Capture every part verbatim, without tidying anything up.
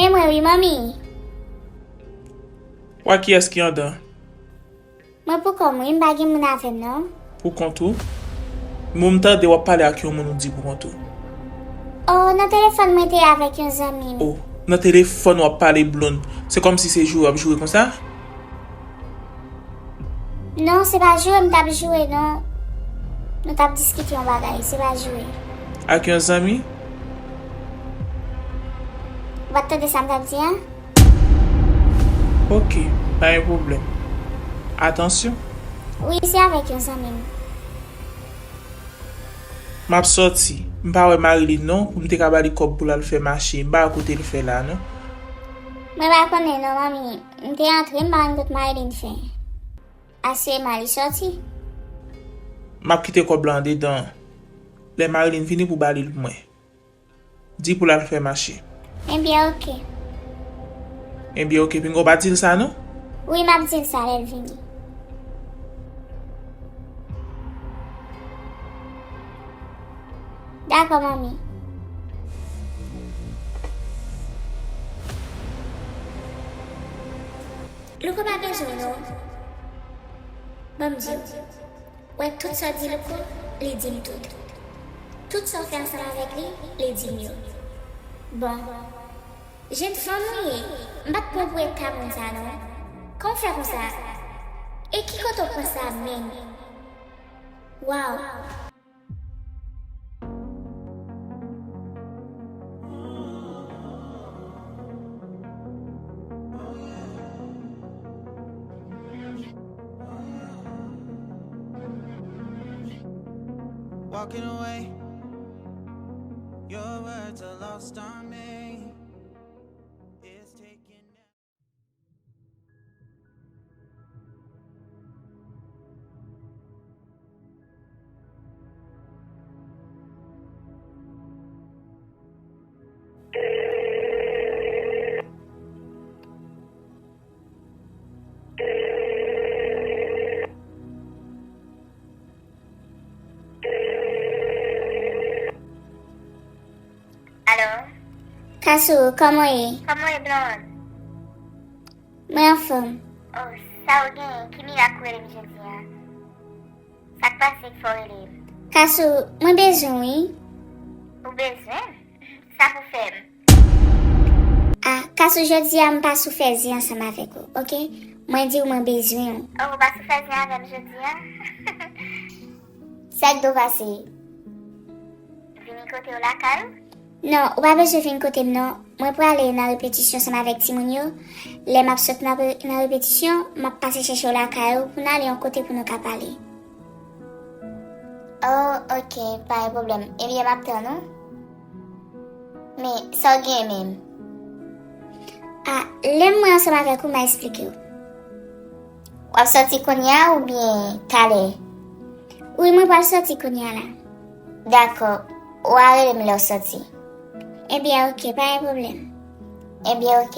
Mwen wi, manmi. W a kiyès ki anndan? Mwen pou kò m wi, m pa gen moun avè m non. Pou kont ou? Bon, m tande w ap pale ak yon moun ou di pou kont ou. Oh, nan telefòn mwen te avèk yon zanmi m. Oh, nan telefòn w ap pale Blonde. Se kòmsi se joure w ap joure konsa? Non, se pa joure m t ap joure non. Nou t ap diskite yon bagay, se pa joure. Ak yon zanmi? Ou pa t tande sa m t ap di a? Ok, pa gen pwoblèm. Atansyon. Wi, se avèk yon zanmi m. M ap sòti. M pa wè Marilyn non, pou m te ka ba li kòb pou l al fè mache. M pa wè kote l fè la non. Mwen pa konnen non, manmi. M te antre, m pa konn kot Marilyn fè. Asirèman, li sòti. M ap kite kòb la andedan. Lè Marilyn vini pou ba li l pou mwen. Di pou l al fè mache. Ebyen, ok. Ebyen, ok. Pinga w pa di l sa non? Wi, m ap di l sa lè l vini. Dakò, manmi. Louko pa bezwen w non. Ban m di w. Wè tout sa w di Louko, li di m tout. Tout sa w fè ansanm avèk li, li di m yo. Bon, jèn fanm ou ye, m pa t pran w pou eta moun sa non. Kòman w fè konsa? E ki kote w pran sa menm? Waw! Walking away, your words are lost on me. It's taking Alo? Kasou, kòman w ye? Kòman w ye, Blonde? Mwen anfòm. Oh, sa w genyen? Ki mirak ou rele m jodi a? Sa k pase k fè w rele m? Kasou, mwen bezwen w wi. Ou bezwen m? Sa pou fè m? Ah, Kasou, jodi a m pa sou fè zen ansanm avèk ou, ok? Mwen di w mwen bezwen w. Oh, ou pa sou fè zen avè m jodi a? Sa k do pase? Vini kote w lakay ou? Non, ou pa bezwen vin kote m non. Mwen prale nan repetisyon ansanm avèk timoun yo. Lè m ap sot nan, nan repetisyon, m ap pase chèche w lakay ou pou n ale yon kote pou nou ka pale. Oh, ok, pa gen pwoblèm. Ebyen, m ap tann ou. Men, sa w gen menm? Ah, lè m mwen ansanm avèk ou, m a esplike w. W ap sòti kounye a oubyen talè? Wi, mwen pral sòti kounye a la. Dakò. W a rele m lè w sòti. Ebyen, ok, pa gen pwoblèm. Ebyen, ok.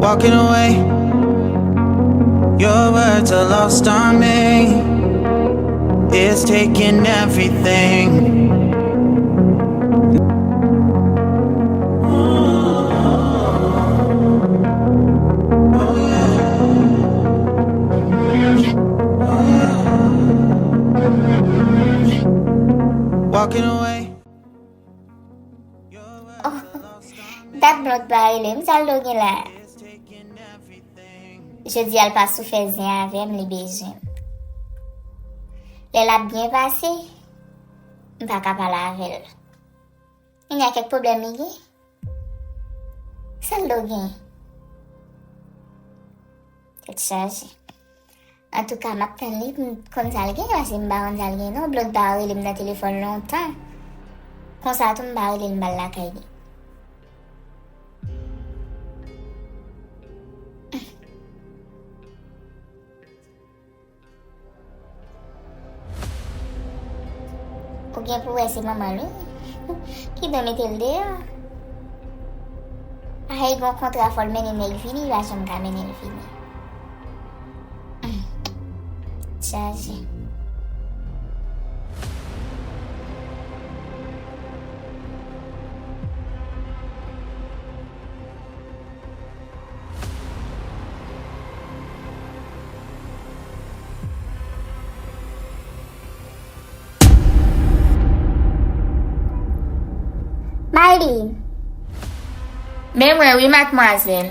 Walking away, your words are lost on me. It's taking everything. Walking away. Oh, dat Blonde pa rele m, sa l do gen la? Jodi a l pa sou fè zen avè m, li bezwen m. Lè l ap byen pase, m pa ka pale avè l. Kounye a kèk pwoblèm li gen? Sa l do gen? Tèt chaje. Antouka, m ap tann li pou m konn sa l gen, paske m pa konn sa l gen non. Blonde pa rele m nan telefòn lontan. Konsa tou, m pa rele l, m pa al lakay li. Ou gen pou wè se manman l wi. Kidon mete l deyò. Ay, gon kontra fò l mennen nèg vini, li pa janm ka mennen l vini. Chaje. Marlene. Men mwen wi, madmwazèl.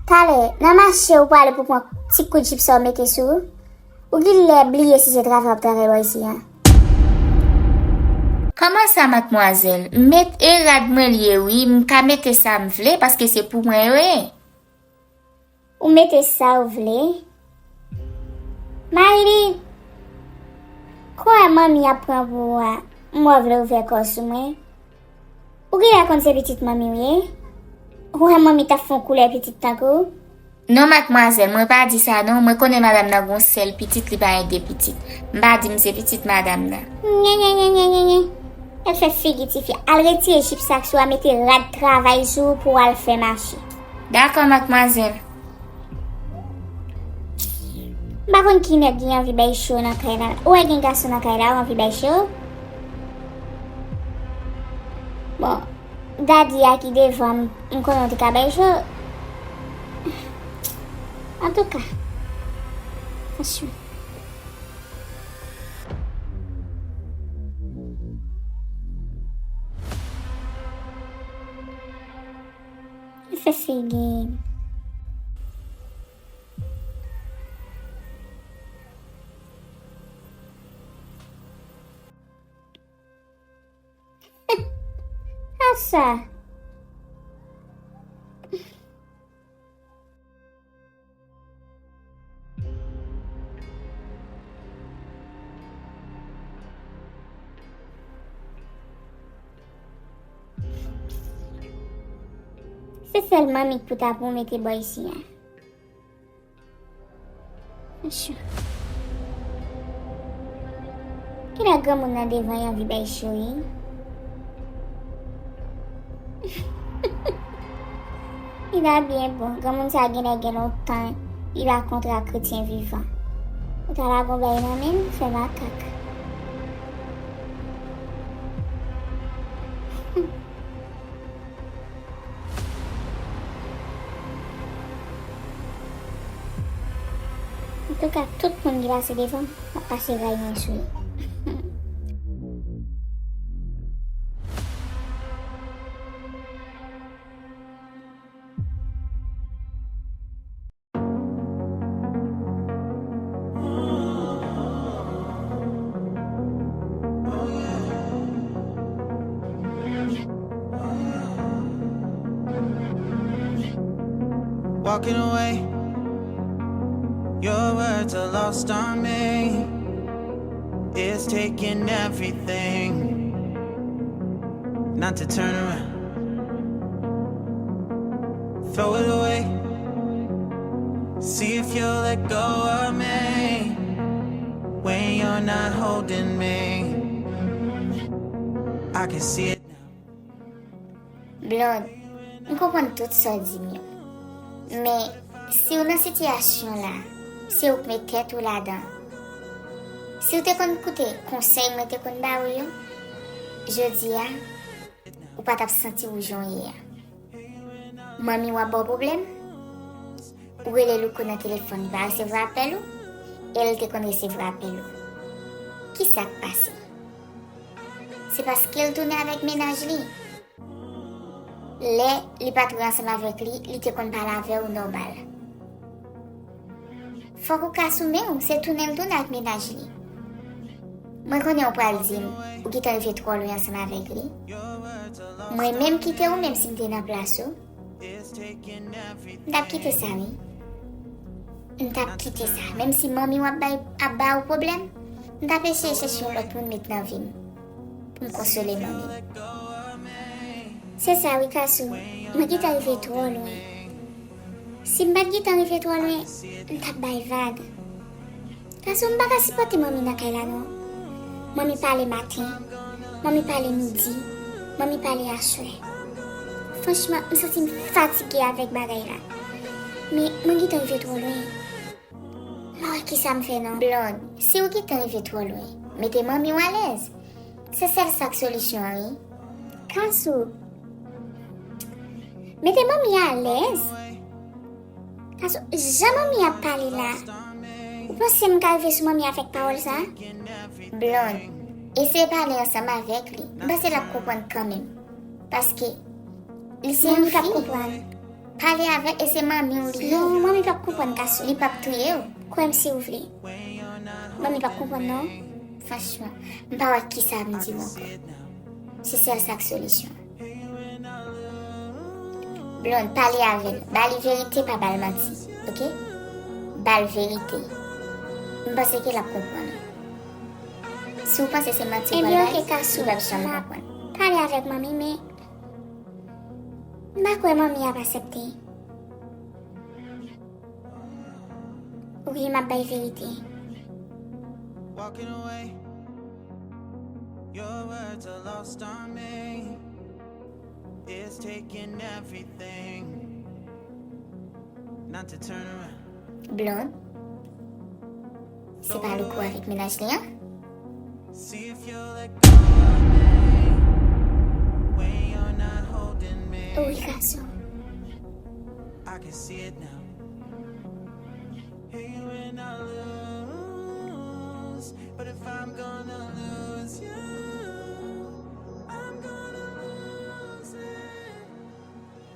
Talè, nan mache ou prale pou pran ti kout jip sa w mete sou ou, ou genlè bliye si se travay w ap travay bò isi a. Kòman sa, madmwazèl? Met e rad mwen l ye wi, m ka mete sa m vle paske se pou mwen yo ye. Ou mete sa w vle? Marlene, kou a manmi ap pran pou ou a, m wè w vle ouvè kò w sou mwen. Ou genlè konn se pitit manmi w ye? Ou wè manmi t ap fè yon koulè pitit tankou w? Non, madmwazèl, mwen pa di sa non. Mwen konnen madanm nan gon sèl pitit, li pa gen de pitit. M pa di m se pitit madanm nan. Nye, nye, nye, nye, nye, nye. Al fè figi tifi. Al retire jip sa k sou a, mete rad travay sou ou pou w al fè mache. Dakò, madmwazèl. M pa konn ki nèg gen anvi bay cho nan kay la. Ou wè gen gason nan kay la, ou anvi bay cho? Bon, Daddy a ki devan m, m konnen w te ka bay cho. Antouka, franchman. Fè figi. Sa sa? Se sèl manmi k pou ta pou mete bò isi a. Cho. Kilè granmoun nan devan y anvi bay cho wi. Li ta byen bon. Granmoun sa genlè gen lontan li pa kontre ak kretyen vivan. Ou ta lage yon bay nan men l, fè makak. Antouka, tout moun ki pase devan m, m ap pase ray mwen sou yo. Walking away, your words are lost on me. It's taking everything not to turn around. Throw it away. See if you'll let go of me when you're not holding me. I can see it now. Blonde, m konprann tout sa w di m yo. Men, si w nan sitiyasyon la, se ou k met tèt ou ladan. Si w te konn koute konsèy mwen te konn ba ou yo, jodi a, ou pa t ap santi w jan w ye a. Manmi w ap ba w pwoblèm? Ou rele Louko nan telefòn, li pa resevwa apèl ou? E l te konn resevwa apèl ou. Kisa k pase? Se paske l tounen avèk mennaj li. Lè li pa t wè ansanm avèk li, li te konn pale avè w nòmal. Fòk ou ka sou men w, se tounen l tounen ak mennaj li. Mwen konnen w pral di m, ou gentan rive twò lwen ansanm avèk li. Mwen menm kite ou menm si m te nan plas ou. M t ap kite sa, wi. M t ap kite sa. Menm si manmi w ap bay, ap ba ou pwoblèm, m t ap eseye chèche yon lòt moun met nan vi m pou m konsole manmi m. Se sa, wi, Kasou. Mwen gentan rive twò lwen. Si m pa t gentan rive twò lwen, m t ap bay vag. Paske m pa ka sipòte manmi nan kay la non. Manmi pale maten, manmi pale midi, manmi pale aswè. Franchman, m santi m fatige avèk bagay la. Men, mwen gentan rive twò lwen. Mwen wè kisa m fè non. Blonde, si w gentan rive twò lwen, mete manmi w alèz. Se sèl sa k solisyon an, wi. Kasou. Mete manmi alèz. Kasou, jan manmi ap pale la, ou panse m ka rive sou manmi avèk pawòl sa? Blonde, eseye pale ansanm avèk li. M panse l ap konprann kanmenm. Paske li se yon fi. Manmi p ap konprann. Pale avè l, e se manmi w li ye. Non, manmi p ap konprann, Kasou. Li p ap touye w. Kwè m si w vle. Manmi p ap konprann non. Franchman, m pa wè kisa m di w ankò. Se sèl sa k solisyon. Blonde, pale avè l. Ba li verite, pa ba l manti. Oke? Ba l verite. M panse ke l ap konprann. Si w panse se manti w pral bay, li p ap janm konprann. Pale avèk manmi, men m pa kwè manmi ap aksepte. Wi, m ap bay verite. Walking away. Your words are lost on me. It's taking everything not to turn around. Blonde. Se pa Louko avèk mennaj li an? See if you'll let go of me when you're not holding me. Wi, Kasou. I can see it now. Hate when I lose, but if I'm gonna lose you, I'm gonna lose it.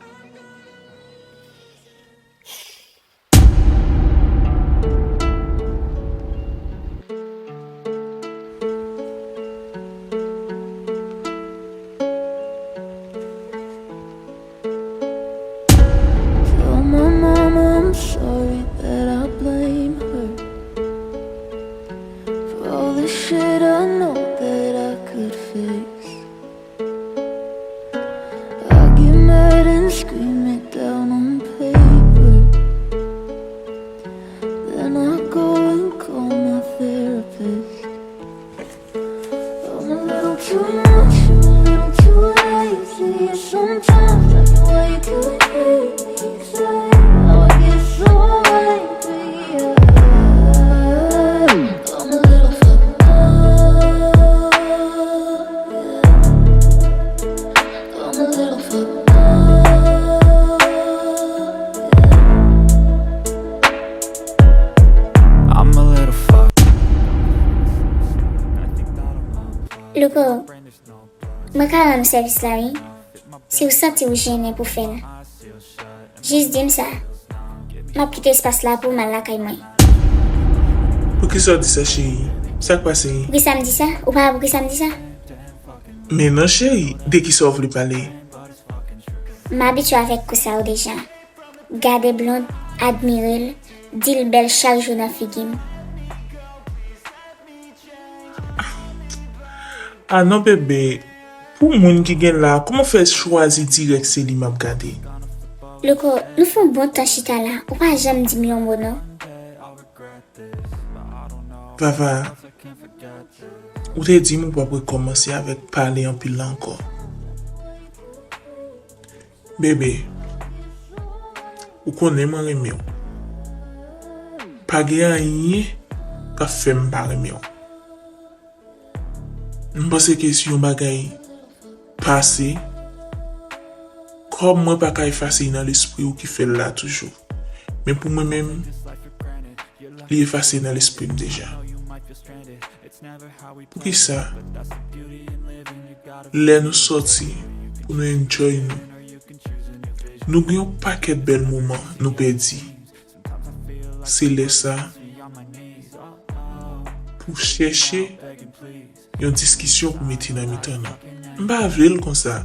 I'm gonna lose it. Tell my mama I'm sorry that I blame her for all the shit I know that I could fix. I get mad and scream it down on paper. Then I go and call my therapist. I'm a little too much, a little too lazy. Sometimes I feel like you hate me, 'cause I, how I get so angry. I'm a little fucked up. I'm a little fucked up. I'm a little fucked. Louko, mwen ka rann ou sèvis la, wi. Si w santi w jennen pou fè l, jis di m sa. M ap kite espas la pou w m al lakay mwen. Poukisa w di sa, cheri? Sa k pase? Poukisa m di sa? Ou pa wè poukisa m di sa? Men non, cheri, de kisa w vle pale? M abitye avèk kou sa yo deja. Gade Blonde, admire l, di l bèl chak jou nan figi m. Ah non, bebe. Pou moun ki gen la, kòman w fè chwazi dirèk se li m ap gade? Louko, nou fè yon bon tan chita la, ou pa janm di m yon mo non. Vava, ou te di m ou p ap rekòmanse avèk pale anpil la ankò. Bebe, ou konnen mwen renmen w. Pa gen anyen k ap fè m pa renmen w. M panse ke si yon bagay pase, kòm mwen pa ka efase l nan lespri w ki fè l la toujou. Men pou mwen menm, li efase nan lespri m deja. Poukisa? Lè nou sòti pou nou enjoy nou, nou gen yon pakèt bèl moman nou pèdi. Se lè sa pou chèche yon diskisyon pou mete nan mitan nou. M pa vle l konsa.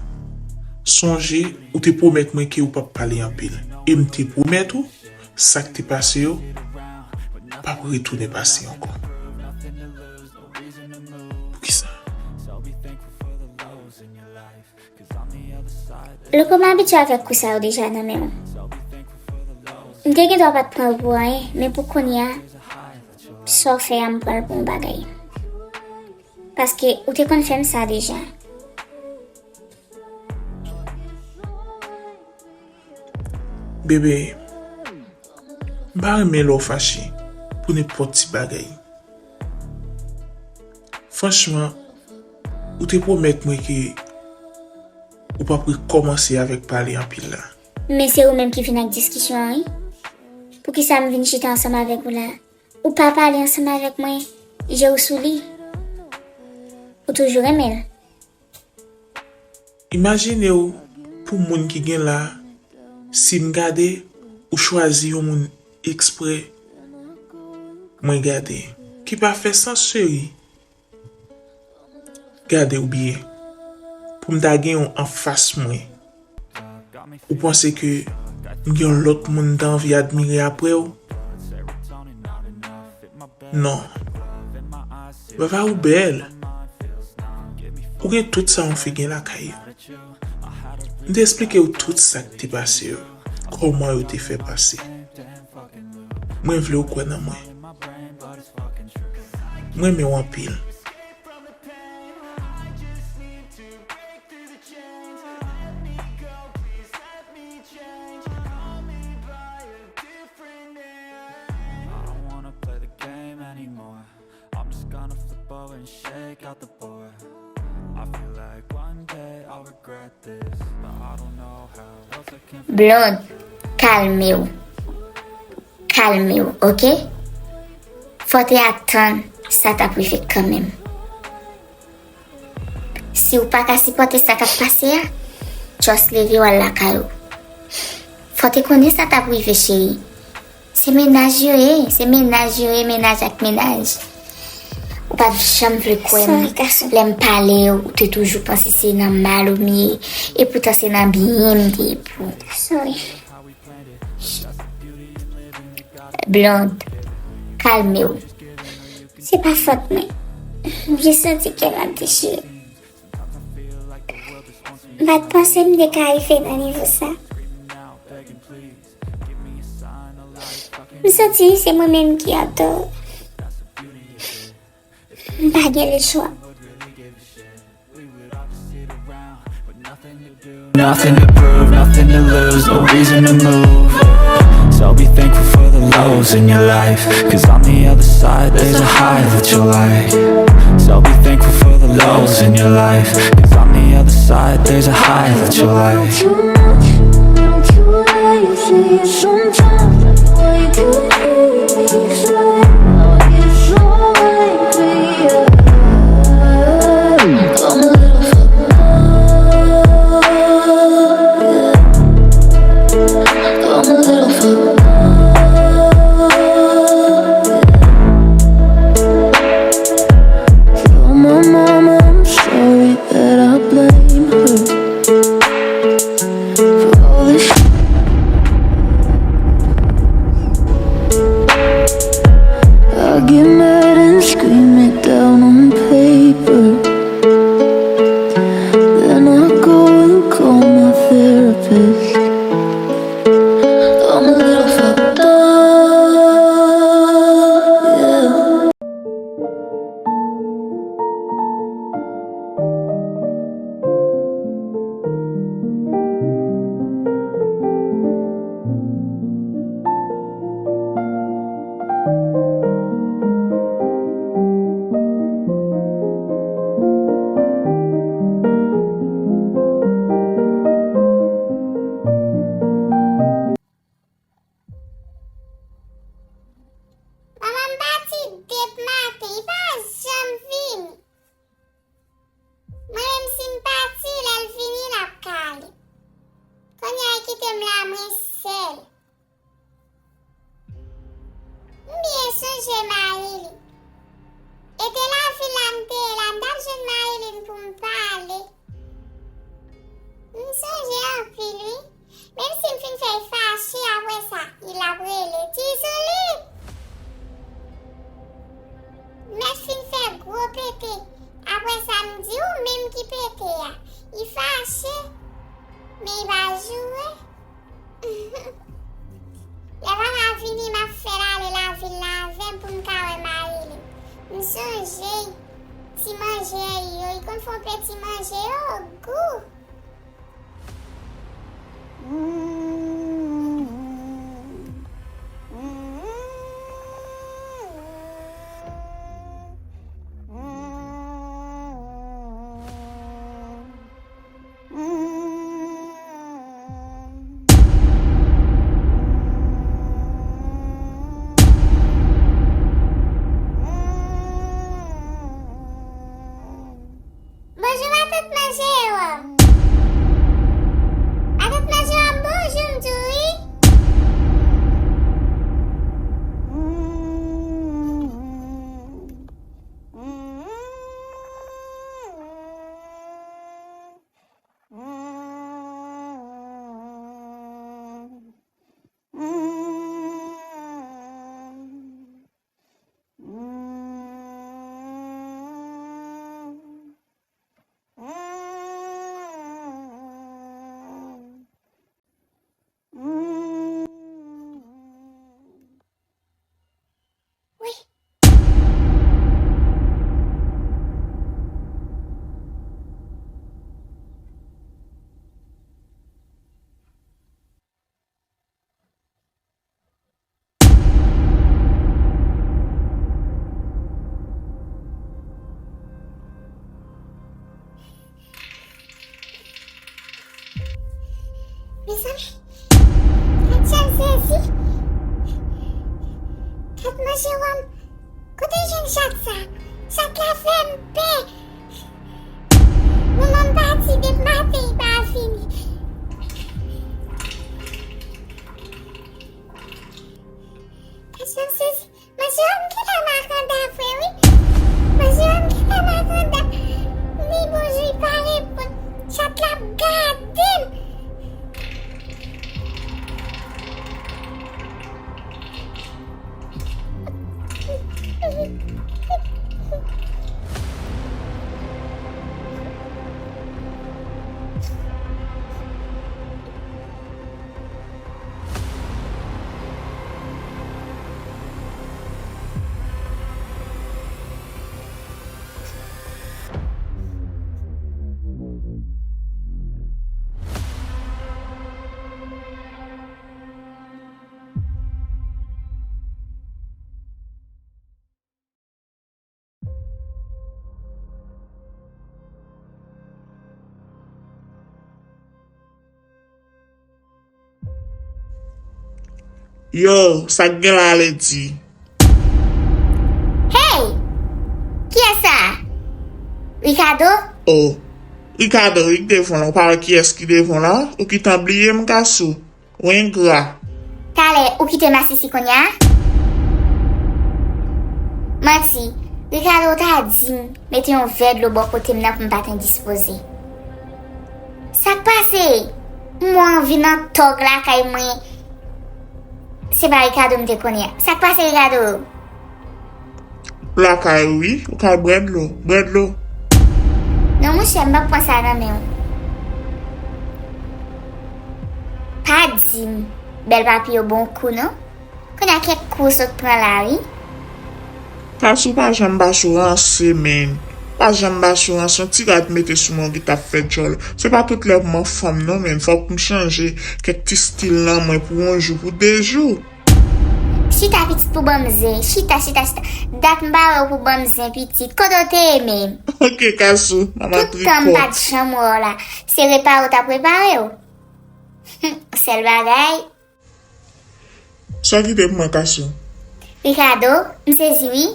Sonje, ou te pwomèt mwen ke ou p ap pale anpil. E m te pwomèt ou, sa k te pase yo p ap retounen pase ankò. Poukisa? Louko, m abitye avèk kou sa yo deja nan men w. M te gen dwa pa t pran w pou anyen, men pou kounye a, sa w fè a, m pran l pou yon bagay. Paske ou te konn fè m sa deja. Bebe, m pa renmen lè w fache pou nenpòt ti bagay. Franchman, ou te pwomèt mwen ke ou p ap rekòmanse avèk pale anpil la. Men se ou menm ki vin ak diskisyon an, wi. Poukisa m vin chita ansanm avèk ou la? Ou pa pale ansanm avèk mwen, je w sou li. Ou toujou renmen l. Imajine w pou moun ki gen la, si m gade, ou chwazi yon moun eksprè, mwen gade. Ki pa fè sans, cheri. Gade w byen. Pou m ta gen w anfas mwen. Ou panse ke m gen yon lòt moun m ta anvi admire apre w? Non. Vava, ou bèl. Ou gen tout sa yon fi gen lakay yo. M te eksplike w tout sa k te pase yo, kòman yo te fè pase. Mwen vle w kwè nan mwen. M renmen w anpil. I don't wanna play the game anymore. I'm just gonna flip over and shake out the board. I feel like one day I'll regret this, but I don't know how else I can. Blonde, kalme w. Kalme w, oke? Fò w te atann sa t ap rive kanmenm. Si w pa ka sipòte sa k ap pase a, just leve w al lakay ou. Fò w te konnen sa t ap rive, cheri. Se mennaj yo ye, se mennaj yo ye, mennaj ak mennaj. Ou pa t janm vle kwè m. Sorry, gason. Lè m pale, ou te toujou panse se nan mal ou m ye. Epoutan se nan byen m te ye pou ou. Sorry. Blonde, kalme w. Se pa fòt mwen. M jis santi kè m ap dechire. M pa t panse m te ka rive nan nivo sa. M santi se mwen menm ki antò. M pa gen lechwa. Nothing to prove, nothing to lose, no reason to move. So be thankful for the lows in your life, 'cause on the other side there's a high that you'll like. So be thankful for the lows in your life, 'cause on the other side there's a high that you'll like. Too much, I'm too lazy. Sometimes I wake up inside. I get so angry, yeah. I'm a little fucked up, yeah. I'm a little fucked up, yeah. Tell my mama I'm sorry that I blame her for all this shit. I get mad and scream it down on paper. Then I go and call my therapist. I'm a little fucked up, yeah. Manman m pati depi maten, li pa janm vini. Mwen menm si m pati, lè l vini, l ap kale. Kounye a, l kite m la, mwen sèl. M byen sonje Marilyn. E te lavil la m te ye la, m t ap jwenn Marilyn pou m pale. M sonje anpil, wi. Menm si m fin fè l fache, apre sa, l ap rele, "Ti Zoulit!" M mèt fin fè gwo pete. Apre sa, m di, "Ou menm ki pete a." Li fache, men li pa joure. Lè papa vini, m ap fè l ale lavil la avè m pou m ka wè Marilyn. M sonje ti manje yo, li konn fè yon peti manje yo gou. Mezanmi, gad jan m sezi. Gad manje wòm. Kote jwenn chat sa? Chat la fè m pè. Manman m pati depi maten, li pa vini. Gad jan m sezi. Manje wòm genlè makanda vre wi. Manje wòm genlè makanda. Li bonjou, li pa reponn. Chat la ap gade m. Yo, sa k gen la, Lady? Hey! Kiyès sa? Ricardo? Oh, Ricardo, wi, k devan w lan. Ou pa wè kiyès ki devan w lan? Ou gentan bliye m, Kasou. Ou engra. Talè, ou kite masisi kounye a? Manti, Ricardo ta di m mete yon vè dlo bò kote m nan pou m pa t endispoze. Sa k pase? M wè w anvi nan tòg lakay mwen. Se pa Ricardo m te konnen an. Sa k pase, Ricardo? Lakay ou wi, ou kay bwè dlo, bwè dlo. Non, monchè, m p ap pran sa nan men w. Pa di m bèl papi yo bon kou, non. Kounye a kèk kou w sot pran la, wi. Kasou pa janm ba sou ranse, menn. Pa janm ba sou ranse, yon ti rad mete sou mwen, ou gentan ap fè djòl. Se pa tout lè pou m anfòm, non, menn. Fòk m chanje kèk ti stil nan mwen pou yon jou, pou de jou. Chita pitit pou banm zen. Chita, chita, chita. Dat m pa wè w pou banm zen pitit. Kote w te ye menm? Ok, Kasou, manman trikòt. Tout tan m pa t janm wè w la. Se repare w t ap repare w. Sèl bagay. Sa kite pou mwen, Kasou. Ricardo, m sezi wi.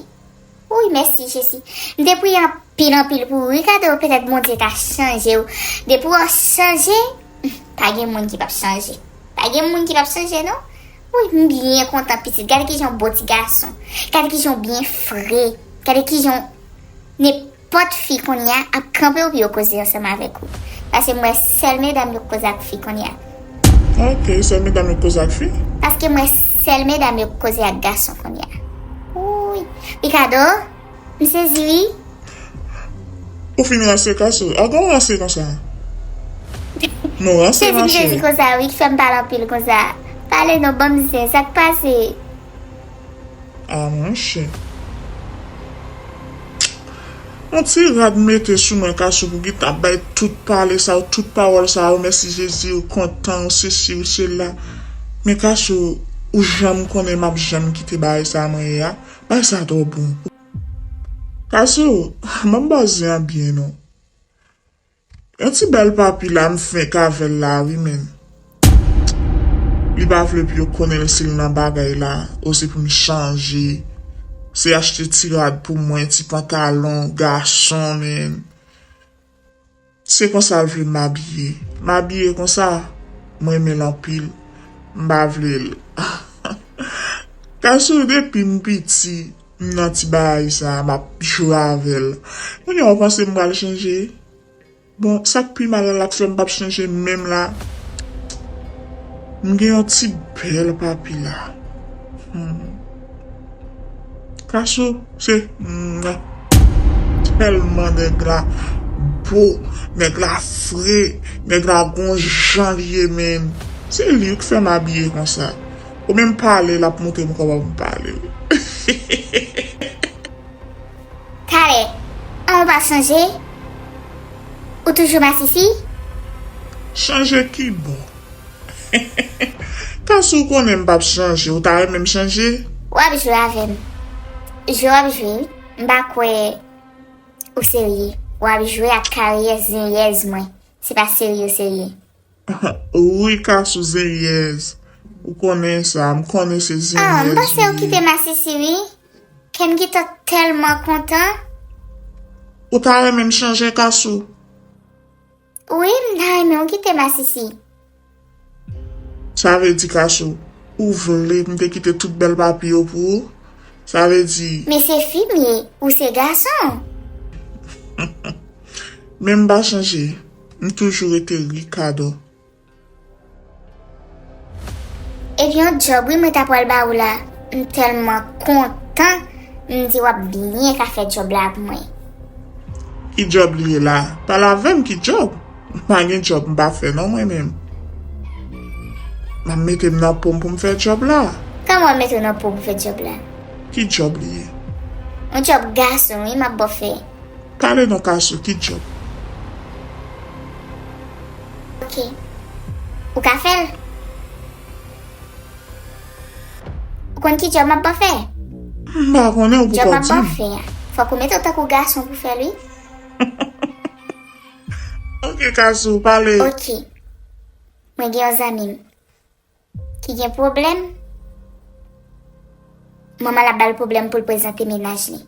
Wi, mèsi Jezi. M te priye anpil, anpil pou ou, Ricardo, petèt Bondye ka chanje w. Depi w chanje, pa gen moun ki p ap chanje. Pa gen moun ki p ap chanje, non. Wi, m byen kontan, pitit. Gade kijan w bon ti gason. Gade kijan w byen fre. Gade kijan w nenpòt fi kounye a ap kanpe w pou yo koze ansanm avèk ou. Paske m wè sèl medam yo k koze ak fi kounye a. Ok, sèl medam yo k koze ak fi? Paske m wè sèl medam yo k koze ak gason kounye a. Wouy. Ricardo, m sezi wi. Ou fin ranse, Kasou? A, gen w ranse konsa? Non, ranse, ranse. Sezi m sezi konsa wi, ki fè m pale anpil konsa. Pale non, ban m zen, sa k pase? A, monchè. Yon ti rad mete sou mwen, Kasou, pou gentan ap bay tout pale sa yo, tout pawòl sa yo. Mèsi Jezi, ou kontan, ou sesi, ou sela. Men Kasou, ou janm konnen m ap janm kite bagay sa mwen ye a. Bagay sa twò bon. Kasou, ban m ba w zen an byen non. Yon ti bèl papi la, m fenk avè l la wi, menn. Li pa vle pou yo konnen l si l nan bagay la, osi pou m chanje. Se achte ti rad pou mwen, ti pantalon, gason, menn. Se konsa l vle m abiye. M abiye konsa, m renmen l anpil. M pa vle l. Kasou, depi m piti, m nan ti bagay sa, m ap jwe avè l. Kounye a, w panse m pral chanje? Bon, sa k pi mal la, l ap fè m p ap chanje menm la. M gen yon ti bèl papi la. Hmm. Kasou, se, hmm, tèlman nèg la bo, nèg la fre, nèg la gon jan li ye, menn. Se li k fè m abiye konsa. Ou menm pale, l ap montre m kòman pou m pale. Talè, an ou pa chanje? Ou toujou masisi? Chanje ki bò? Kasou, ou konnen m p ap chanje, ou ta renmen m chanje? W ap jwe avè m. Jwe w ap jwe wi. M pa kwè ou serye. W ap jwe ak karyè zenyèz mwen. Se pa serye w serye. Wi, Kasou, zenyèz. Ou konnen sa, m konnen se zenyèz. Ah, m panse ou kite masisi, wi. Kè m gentan tèlman kontan. Ou ta renmen m chanje, Kasou? Wi, m ta renmen w kite masisi. Sa vle di, Kasou, ou vle m te kite tout bèl papi yo pou ou? Sa vle di... Men se fi m ye, ou se gason. Men m pa chanje. M toujou rete Ricardo. Ebyen, yon djòb, wi, mwen ta pral ba ou la. M tèlman kontan, m di w ap byen ka fè djòb la pou mwen. Ki djòb li ye la? Pale avè m, ki djòb? M pa gen djòb m pa fè non, mwen menm. M ap mete m nan po m pou m fè djòb la. Kòman w ap mete w nan po w pou fè djòb la? Ki djòb li ye? Yon djòb gason, wi, m ap ba w fè. Pale non, Kasou, ki djòb? Ok. Ou ka fè l? Ou konn ki djòb m ap ba w fè? M pa konnen, ou poko di m. Djòb m ap ba w fè a, fòk ou mete w tankou gason pou fè l, wi. Ok, Kasou, pale. Ok. Mwen gen yon zanmi m ki gen pwoblèm. Manman l ap ba l pwoblèm pou l prezante mennaj li.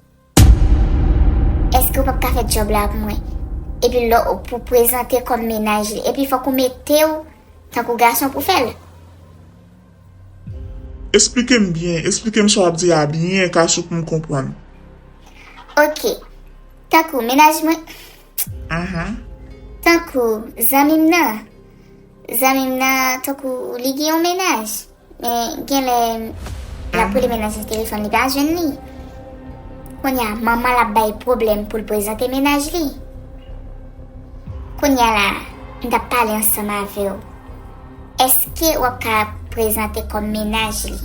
Èske w p ap ka fè djòb la pou mwen? Epi lè w, pou prezante kòm mennaj li. Epi fòk ou mete w tankou gason pou fè l. Esplike m byen, esplike m sa w ap di a byen, Kasou, pou m konprann. Ok. Tankou mennaj mwen. Aha. Tankou zanmi m nan. Zanmi m nan, tankou li gen yon mennaj. Men genlè l ap rele mennaj nan telefòn, li pa jwenn li. Kounye a, manman l ap bay pwoblèm pou l prezante mennaj li. Kounye a la, m t ap pale ansanm avè w. Èske w ap ka prezante kòm mennaj li?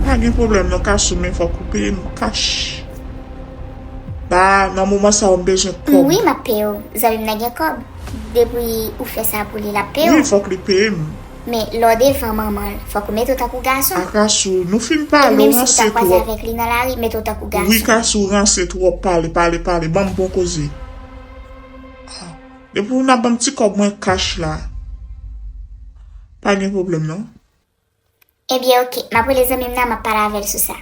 Pa gen pwoblèm non, Kasou, men fòk ou peye m kach. La, nan moman sa yo, m bezwen kòb. Wi, m ap peye w. Zanmi m nan gen kòb. Depi ou fè sa pou li, l ap peye w. Wi, fòk li peye m. Men lè w devan manman l, fòk ou mete w tankou gason. A, Kasou, nou fin pale, ou ranse twòp. E menm si w ta kwaze avèk li nan lari, mete w tankou gason. Wi, Kasou, ou ranse twòp, pale, pale, pale, ban m bon koze. A, depi w nan ban m ti kòb mwen kach la, pa gen pwoblèm non. Ebyen, ok, m ap rele zanmi m nan, m ap pale avè l sou sa.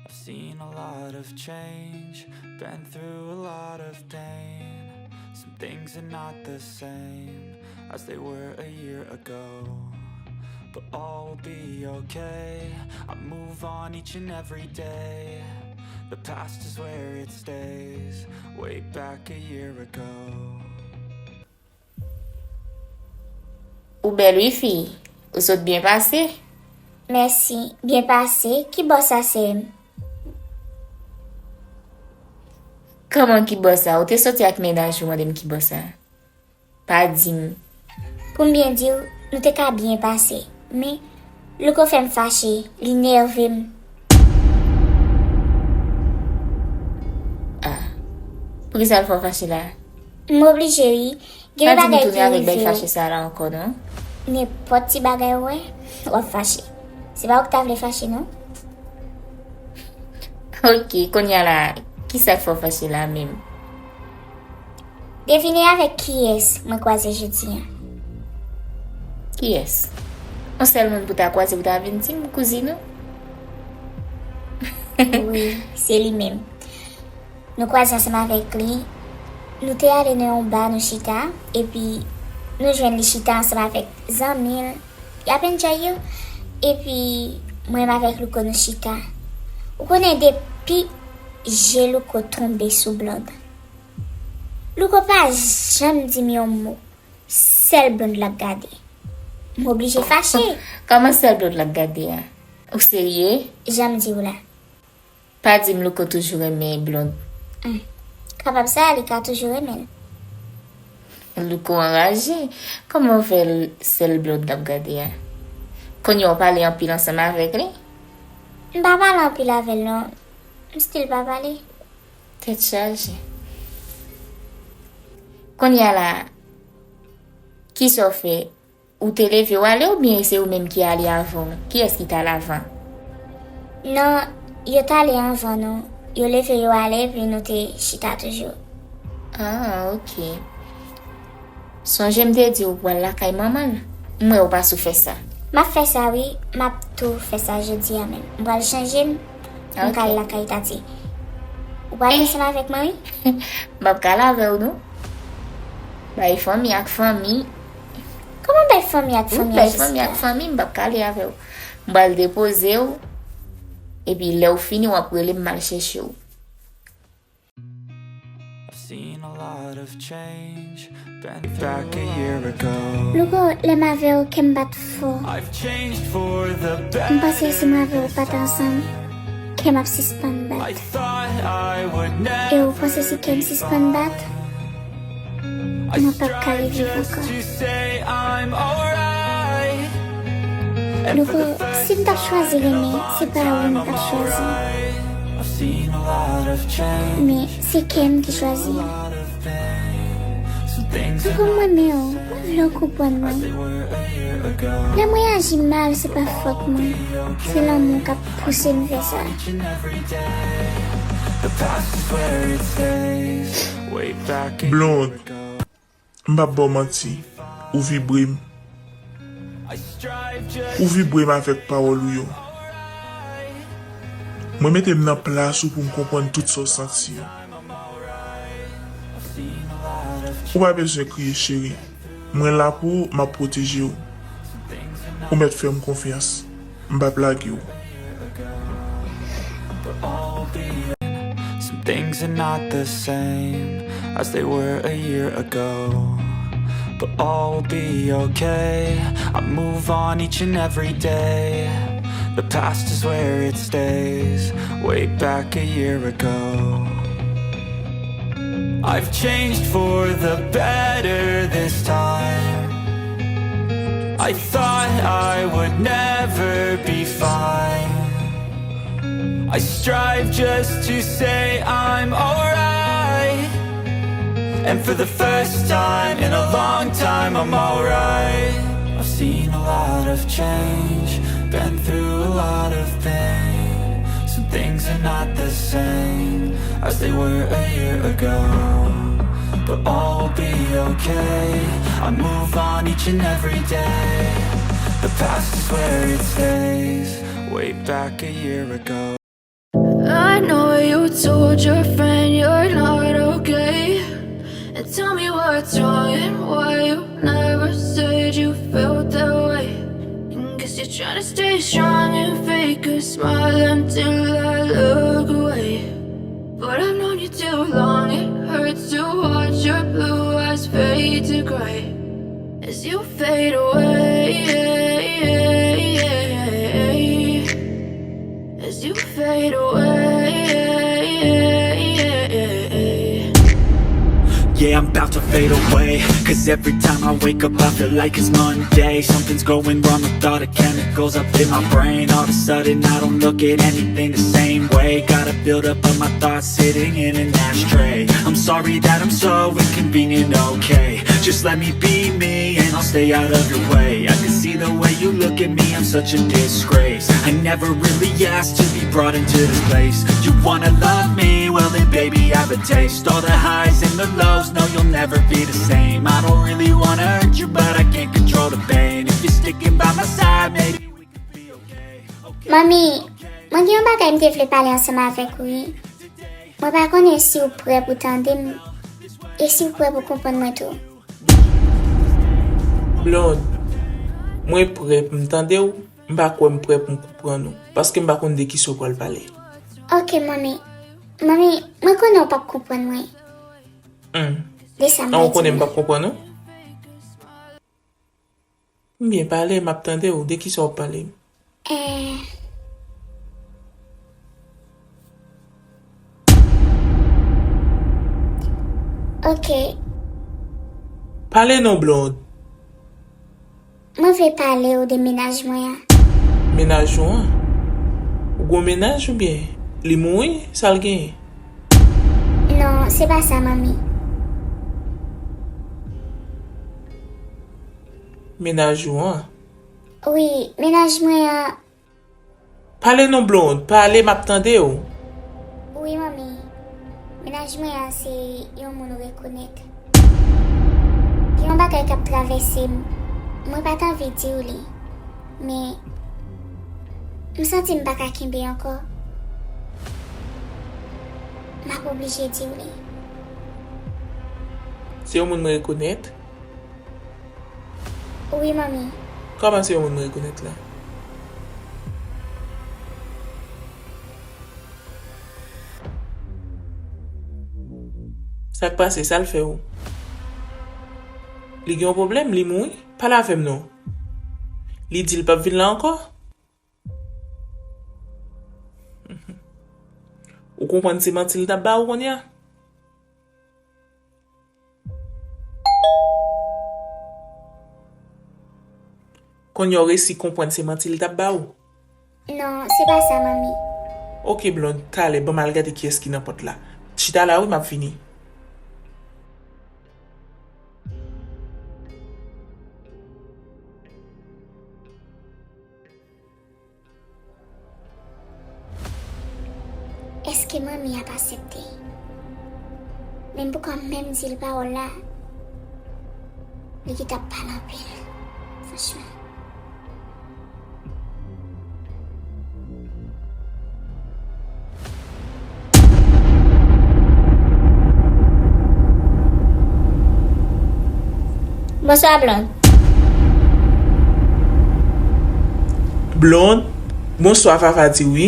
I've seen a lot of change, been through a lot of pain. Some things are not the same as they were a year ago. But all will be okay. I move on each and every day. The past is where it stays. Way back a year ago. Ou bèl wi fi, ou sot byen pase. Mèsi, byen pase. Kibò sa sè m? Kòman kibò sa? Ou te soti ak mennaj ou, mande m kibò sa. Pa di m. Pou m byen di w, nou te ka byen pase, men Louko fè m fache, li nève m. Ah. Poukisa l fè w fache la? M oblije wi. Gen de bagay ki rive. Pa di m tounen avèk bèl fache sa la ankò non. Nenpòt ti bagay ou wè, w ap fache. Se pa ou ki ta vle fache non. Ok, kounye a la, kisa k fè w fache la menm? Devine avèk kiyès mwen kwaze jodi a. Kiyès? Yon sèl moun pou ta kwaze pou ta vin di m kouzin ou? Wi, se li menm. Nou kwaze ansanm avèk li. Nou te ale nan yon ba, nou chita, epi nou jwenn li chita ansanm avèk zanmi l. Y ap enjoy yo. Epi, mwen menm avèk Louko nou chita. Ou konnen depi je Louko tonbe sou Blonde. Louko pa janm di m yon mo. Sèl Blonde l ap gade. M oblije fache. Kòman sèl Blond l ap gade a? Ou serye? Jan m di w la. Pa di m Louko toujou renmen Blond. Hmm. Kapab sa, li ka toujou renmen l. Louko anraje. Kòman w fè l sèl Blond l ap gade a? Kounye a w pale anpil ansanm avèk li? M pa pale anpil avè l non. M still pa pale. Tèt chaje. Kounye a la, kisa w fè? Ou te leve w ale oubyen se ou menm ki ale avan w? Kiyès ki t al avan? Non, yo t ale anvan nou. Yo leve yo ale epi nou te chita toujou. Ah, ok. Sonje m te di w pral lakay manman l. M wè w pa sou fè sa. M ap fè sa wi, m ap tou fè sa jodi a menm. M pral chanje m, m pral lakay Tati. Ou pral ansanm avèk mwen wi? M p ap kale avè w non. Bay fanmi ak fanmi. Kòman bay fanmi ak fanmi? Bay fanmi ak fanmi, m p ap kale avè w. M pral depoze w. Epi lè w fini, w ap rele m, m al chèche w. I've seen a lot of change, been back a year ago. Louko, lè m avè w, kè m bat fò. I've changed for the better. M panse si m avè w pa t ansanm, kè m ap sispann bat. I thought I would never. E ou panse si kè m sispann bat, mwen p ap ka reviv ankò. Louko, si m t ap chwazi renmen, se pa ou m t ap chwazi. Men, se kè m ki chwazi. Louko, m renmen w, mwen vle w konprann mwen. Lè m reyaji mal, se pa fòt mwen. Se lanmou k ap pouse m fè sa. Blond, m p ap ba w manti, ou vibre m. Ou vibre m avèk pawòl ou yo. Mwen mete m nan plas ou pou m konprann tout sa w santi yo. Ou pa bezwen kriye, cheri. Mwen la pou ou, m ap pwoteje w. Ou mèt fè m konfyans. M p ap lage w. Some things are not the same as they were a year ago. But all will be okay. I move on each and every day. The past is where it stays, way back a year ago. I've changed for the better this time. I thought I would never be fine. I strive just to say I'm alright. And for the first time in a long time, I'm alright. I've seen a lot of change, been through a lot of pain. Some things are not the same as they were a year ago. But all will be okay. I move on each and every day. The past is where it stays, way back a year ago. I know you told your friend you're not okay. And tell me what's wrong and why you never said you felt that way. And guess you're trying to stay strong and fake a smile until I look away. But I've known you too long, it hurts to watch your blue eyes fade to gray as you fade away. As you fade away. Yeah, I'm about to fade away. Cause every time I wake up, I feel like it's Monday. Something's going wrong with all the chemicals up in my brain. All of a sudden, I don't look at anything the same way. Got a buildup of my thoughts sitting in an ashtray. I'm sorry that I'm so inconvenient, okay? Just let me be me and I'll stay out of your way. I can see the way you look at me, I'm such a disgrace. I never really asked to be brought into this place. You wanna love me? Well then, baby, I have a taste. All the highs and the lows, no, you'll never be the same. I don't really wanna hurt you, but I can't control the pain. If you're sticking by my side, maybe we can be okay. Manmi, mwen gen yon bagay m te vle pale ansanm avèk ou, wi. Mwen pa konnen si w prè pou tande m, e si w prè pou konprann mwen tou. Blond, mwen prè pou m tande w, m pa kwè m prè pou m konprann ou, paske m pa konn de kisa w pral pale. Ok, manmi. Manmi, mwen konnen w p ap konprann mwen. Hmm. De sa m An, ou konnen m p ap konprann ou? Byen, pale, m ap tande w. De kisa w ap pale? Eh. Ok. Pale non, Blonde. Mwen vle pale w de mennaj mwen an. Mennaj ou an? Ou gon mennaj oubyen li mouri? Sa l genyen? Non, se pa sa, manmi. Mennaj ou an? Wi, mennaj mwen an. Pale non, Blonde, pale, m ap tande w. Wi, manmi. Mennaj mwen an se yon moun ou rekonèt. Gen yon bagay k ap travèse m. Mwen pa t anvi di w li. Men, m santi m pa ka kenbe ankò. M ap oblije di w li. Se yon moun mwen rekonèt? Wi, manmi. Kòman se yon moun mwen rekonèt la? Sa k pase? Sa l fè w? Li gen yon pwoblèm? Li mouri? Pale avè m non. Li di l p ap vin la ankò? Ou konprann se manti l t ap ba ou kounye a? Kounye a w resi konprann se manti l t ap ba ou? Non, se pa sa, manmi. Oke, Blonde, talè, ban m al gade kiyès ki nan pòt la. Chita la, wi, m ap vini. Èske manmi ap aksepte? Men m poko menm di l pawòl la, li gentan ap pale anpil. Franchman. Bonswa, Blonde. Blonde, bonswa, Fafa di wi.